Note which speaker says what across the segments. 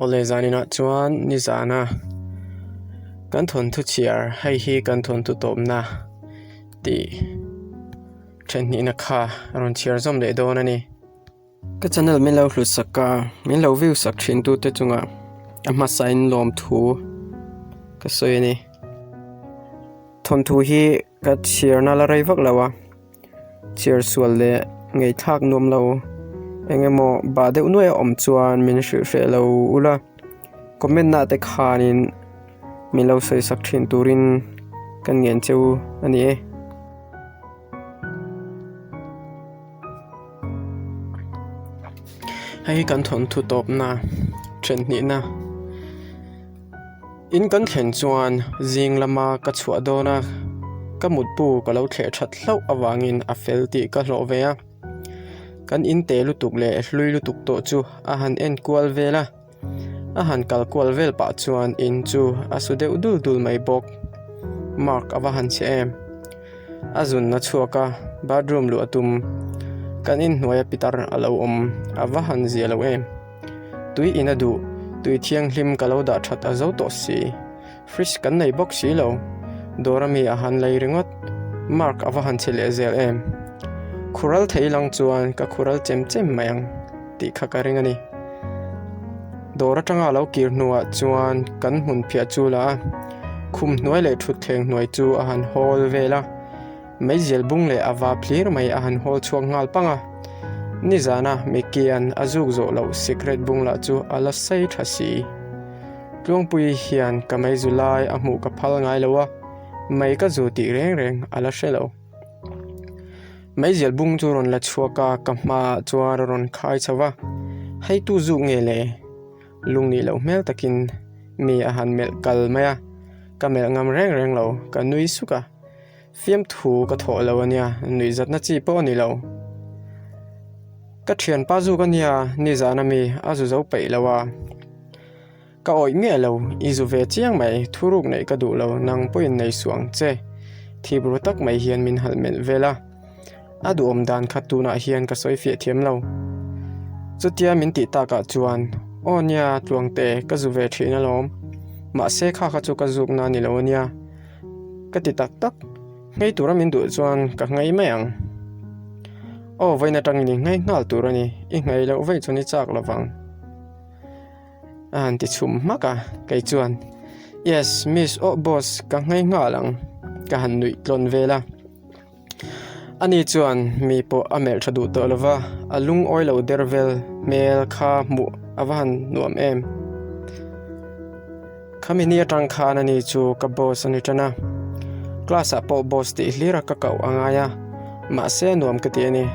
Speaker 1: Awle zaninah chuan nizana kan thawnthu chhiar hei hi kan thawnthu tawpna tih thenhnihna kha a rawn chhiar zawm leh dawn a ni. Ka channel min lo hlut sak a, min lo view sak thin tu te chungah a hmasain lawmthu ka sawi a ni. Thawnthu hi ka chhiarna la rei vak lo a, chhiar sual leh ngaihthlak nuam lo eng emaw bah deuh nuai a awm chuan min hrilh hreh lo ula, comment ah te khanin min lo sawi sak thin turin ka ngen che u a ni e. Hei hi kan thawnthu tawpna then hnihna in kan thlen chuan zing lama ka chhuah dawn a ka mutbu ka lo thleh that hlauh avangin a fel tih ka hlawh ve a kan in te lutuk leh hlui lutuk tawh chu a han en kual vel a. A han kal kual vel pah chuan in chu a su deuh dul dul mai bawk. Mark a va han che em. A zun a chhuak a, bathroom luh a tum. Kan inhnuai a pitar a lo awm, a va han zia lo em. Tui in a duh, tui thianghlim ka lo dah that a zo tawh si. Fridge kan nei bawk si lo. Dawr ami a han lei ringawt. Mark a va han che leh zel em. Khural thei lang chuan ka khural chem chem mai ang tih kha ka ring a ni. Dawr atanga a lo kir hnuah chuan kan hmun phiah chu la a, khum hnuai leh thutthleng hnuai chu a han hawl vel a. Meizial bung leh a vap hlir mai a han hawl chhuak nghal pang a. Nizana Mickey-a'n a zuk zawh loh sikret bung lah chu a la sei tha si. Tluangpui hian ka meizu lai a hmuh ka phal ngai lo a, mei ka zu tih reng reng a la hre lo. Meizial bung chu rawn la chhuak a, ka hmaah chuan a rawn khai chho va, Hei tu zuk nge le? Lungnih loh hmel takin mi a han melh kal mai a, ka melh ngam reng reng lo, ka nui suk a. Fiamthu ka thawh lo a nia, nuihzatna chi pawh a ni lo. Ka thianpa zuk a nia, nizan ami a zu zo peih lo a. Ka awih miah lo, i zu ve chiang mai, thuruk neih ka duh lo, nang pawhin nei suh ang che. Thip ru tak mai hian min halh melh vel a. A duhawm dan kha tunah hian ka sawi fiah thiam lo. Chutia min tih takah chuan, Aw nia, Tluangte, ka zu ve thin alawm. Mahse kha kha chu ka zukna a ni lo a nia. Ka ti tak tak, nghei tura min duh chuan ka nghei mai ang. Aw, vawiin atangin i nghei nghal tur a ni, i nghei loh vaih chuan i chak lo vang. A han ti chhum hmak a, kei chuan, Yes, miss, aw boss, ka nghei nghal ang, ka han nuih tlawn vel a. Ani chuan mi pawh a melh tha duh tawh lo va, a lungawi lo der vel hmel kha hmuh a va han nuam em. Khami ni atang khan ani chu ka boss a ni tan a, class ah pawh boss tih hlir a ka koh a ngai a, mahse a nuam ka ti a ni.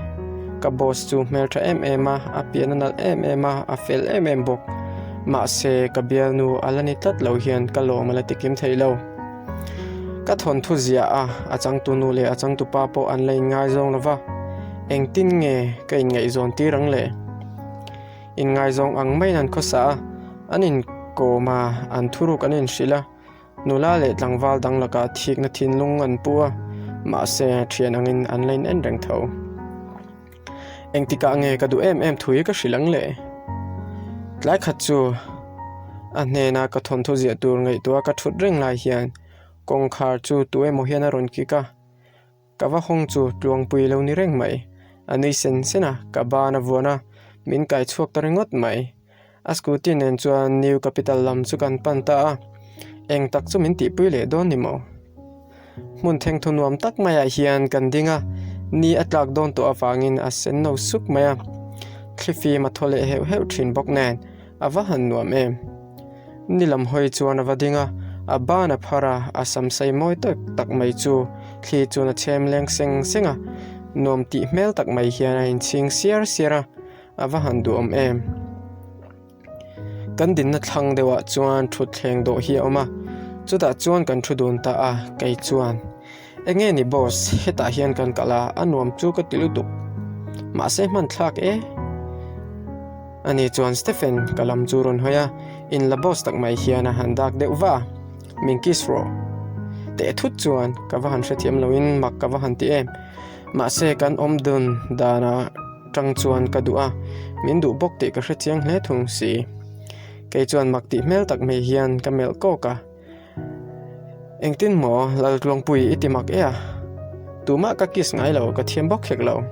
Speaker 1: Ka boss chu hmel tha em em a, a pian a nalh em em a, a fel em em bawk. Mahse ka bialnu a la ni tlat lo hian ka lawm a la ti kim thei lo. Ka thawnthu ziah a, a changtu nu leh a changtu pa pawh an la inngaizawng lo va, engtin nge ka inngaihzawn tir ang le? Inngaizawng ang maiin an khawsa a, an inkawm a, an thuruk an inhrilh a, nula leh tlangval dang lakah thikna thinlung an pu a, mahse thian angin an la inen reng tho. Engtikah nge ka duh em em thu hi ka hrilh ang le? Tlai khat chu a hnena ka thawnthu ziah tur ngaihtuah ka thut reng lai hian kawngkhar chu tu emaw hian a rawn kik a, ka va hawng chu tluangpui lo ni reng mai. A nui sen sen a, ka ban a vuan a, min kai chhuak ta ringawt mai. A scooty nen chuan New Capital lam chu kan pan ta a, eng tak chu min tihpui leh dawn ni maw? Hmun thengthaw nuam tak maiah hian kan ding a, ni a tlak dawn tawh avangin a sen no suk mai a, thlifim a thaw leh heuh heuh thin bawk nen a va han nuam em. Ni lam hawi chuan a va ding a, a ban a phar a, a sam sei mawi tak tak mai chu thli chuan a chhem leng seng seng a, nuam tih hmel tak mai hian a inchhing siar siar a. A va han duhawm em? Kan dinna thlang deuhah chuan thutthleng dawh hi a awm a, chutah chuan kan thu dun ta a, kei chuan, Enge ni boss, hetah hian kan kal a, a nuam chu ka ti lutuk. Mahse hman thlak e. Ani chuan Stephen ka lam chu rawn hawi a, in la boss tak mai hian a han dak deuh va a, min kiss rawh. Teh thut chuan ka va han hrethiam loin mak ka va han ti em. Mahse kan awm dun danah. Tang chuan ka duh a, min duh bawk tih ka hre chiang hle thung si. Kei chuan mak tih hmel tak mai hian ka melh kawk a. Engtin maw Laltluangpui i ti mak e a? Tumah ka kiss ngai lo, ka thiam bawk hek lo.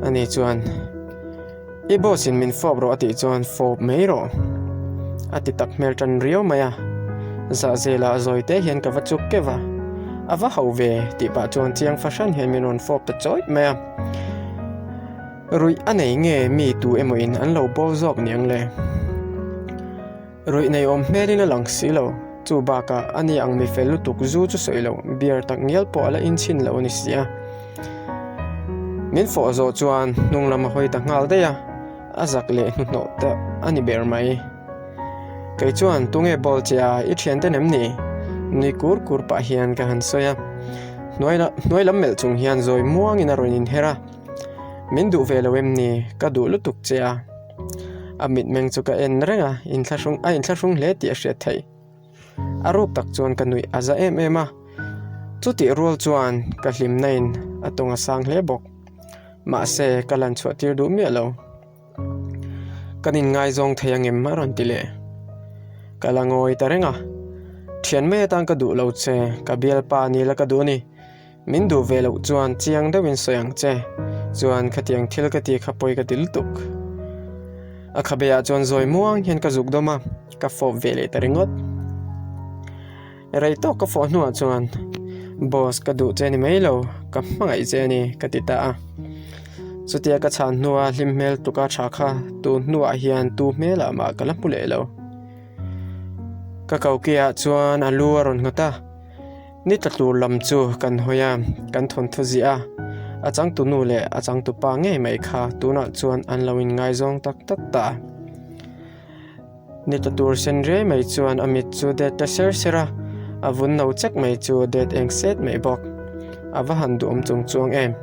Speaker 1: Ani chuan, I boss in min fawp rawh a tih chuan fawp mai rawh. A ti tak hmel tan riau mai a. Zahzela zawi te hian ka va chuk keuh va. A va ho ve tih pah chuan chiang fahran hian min rawn fawp ta chawih mai a. Ruih a nei nge mi tu emaw in an lo bawl zawk niang le? Ruih nei awm hmelin a lang si lo. Chu bakah a ni ang mi fel lutuk zu chu sawi lo, beer tak ngial pawh a la inchhin lo a ni si a. Min fawh zawh chuan hnung lam a hawi ta nghal daih a, a zak leh hnuhnawh te a ni ber mai. Kei chuan tunge bawl che a, i thian ten em ni? Nui kur kur pah hian ka han sawi a. Hnuai lam melh chung hian zawi muangin a rawn inher a. Min duh ve lo em ni? Ka duh lutuk che a. A mitmeng chu ka en reng a, inthlahrung a inthlahrung hle tih a hriat theih. A ruk tak chuan ka nuih a za em em a. Chutih rual chuan ka hlimna in a tawng a sang hle bawk. Mahse, ka lan chhuah tir duh miah lo. Kan inngaizawng thei angem a rawn ti leh. Ka la ngawi ta reng a. Thian mai atan ka duh lo che, ka bialpa ni la ka duh a ni. Min duh ve loh chuan chiang deuhin sawi ang che, chuan khatiang thil ka ti kha pawi ka ti lutuk. A khabe ah chuan zawi muang hian ka zuk dawm a, ka fawp ve leh ta ringawt. Rei tawk ka fawh hnuah chuan, Boss ka duh che ni mai lo, ka hmangaih che a ni ka ti ta a. Chutia ka chhan hnua hlim hmel tuka tha kha tun hnuah hian tu hmelah mah ka la hmu leh lo. Ka kokiah chuan a lu a rawn nghat a. Ni tla tur lam chu kan hawi a, kan thawnthu ziah a, a changtu nu leh a changtu pa ngei mai kha tunah chuan an lo inngaizawng tak tak ta a. Ni tla tur sen riai mai chuan a mit chu det ta ser ser a, a vun no chek mai chu det eng set mai bawk. A va han duhawm chung chuang em.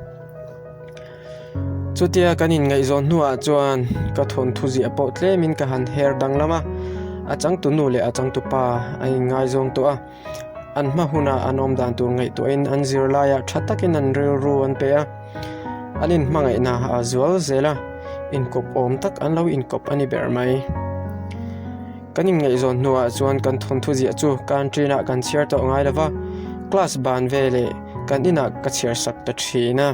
Speaker 1: Chutia kan inngaihzawn hnuah chuan ka thawnthu ziah pawh tlemin ka han her danglam a, a changtu nu leh a changtu pa an inngaizawng tawh a. An hma hunah an awm dan tur ngaihtuahin an zirlaiah tha takin an rilru an pe a, an inhmangaihna a zual zel a, inkawp awm tak an lo inkawp a ni ber mai. Kan inngaihzawn hnuah chuan kan thawnthu ziah chu canteen ah kan chhiar tawh ngai lo va, class ban veleh kan inah ka chhiar sak ta thin a.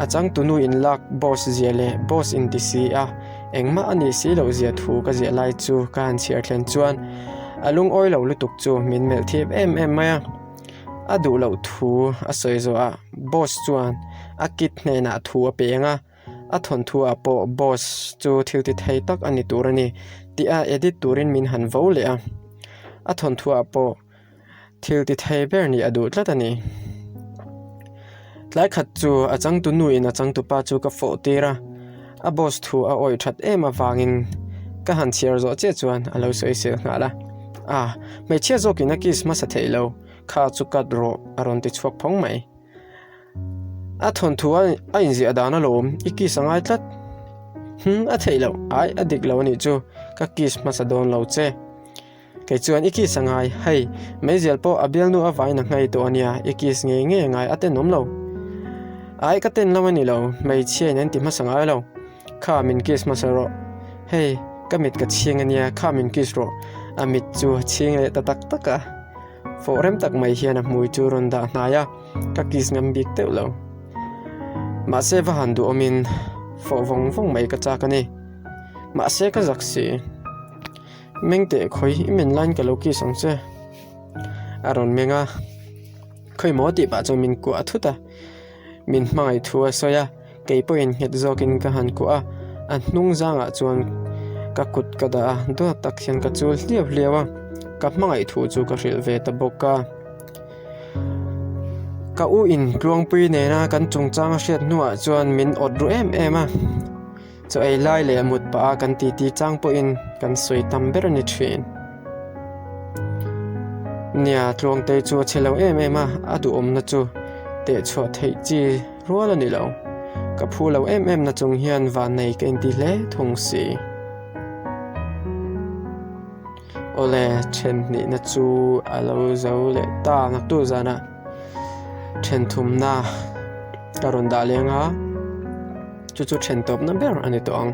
Speaker 1: A changtunu inlak boss zia leh boss inti si a, Engmah a nih si loh zia thu ka ziah lai chu ka han chhiar thlen chuan a lungawi lo lutuk chu min melh thip em em mai a. A duh loh thu a sawi zawhah boss chuan a kid hnenah thu a peng a, a thawnthu ah pawh boss chu thil ti thei tak a ni tur a ni tih a edit turin min han vo leh a. A thawnthu ah pawh Thil ti thei ber nih a duh tlat a ni. Tlai khat chu a changtu nuin a changtupa chu ka fawh tir a, a boss thu a awih that em avangin ka han chhiar zawh chiah chuan a lo sawi sel nghal a. Ah, hmeichhia zawkin a kiss hmasa theih lo, kha chu cut rawh a rawn ti chhuak phawng mai. A thawnthu a inziah dan alawm, i kiss a ngai tlat. Hm, a theih loh, ai a dik lo anih chu, ka kiss hmasa dawn lo che. Kei chuan i kiss a ngai, hei, meizial pawh a bialnu avain a nghei tawh a nia, i kiss ngei ngei a ngai, a tenawm lo. Ai ka ten lo a ni lo, hmeichhia in an ti hmasa ngai lo. Kha min kiss hmasa rawh. Hei, ka mit ka chhing a nia, kha min kiss rawh. A mit chu a chhing leh ta tak tak a. Fawh rem tak mai hian a hmui chu rawn dah hnai a, ka kiss ngam bik deuh lo. Mahse va han duhawmin fawh vawng vawng mai ka chak a ni. Mahse ka zak si. Meng teh khawi i men laiin ka lo kiss ang che. A rawn meng a, khawi maw tih pah chuan min kuah thut a, min hmangaih thu a sawi a, kei pawhin nghet zawkin ka han kuah a, a hnung zangah chuan ka kut ka dah a, duat tak hian ka chul hliau hliau a, ka hmangaih thu chu ka hrilh ve ta bawk a. Ka u in Tluangpui nena kan chungchang a hriat hnuah chuan min awt ru em em a. Chaw ei lai leh mut pah a kan titi chang pawhin kan sawi tam ber a ni thin. Nia, Tluangtei chu a che lo em em a, a duhawmna chu teh chhuah theih chi rual a ni lo. Ka phu lo em em na chung hian vannei ka inti hle thung si. Awle, then hnihna chu a lo zo leh ta naktu zanah then thumna ka rawn dah leng a. Chu chu then tawpna ber a ni tawh ang.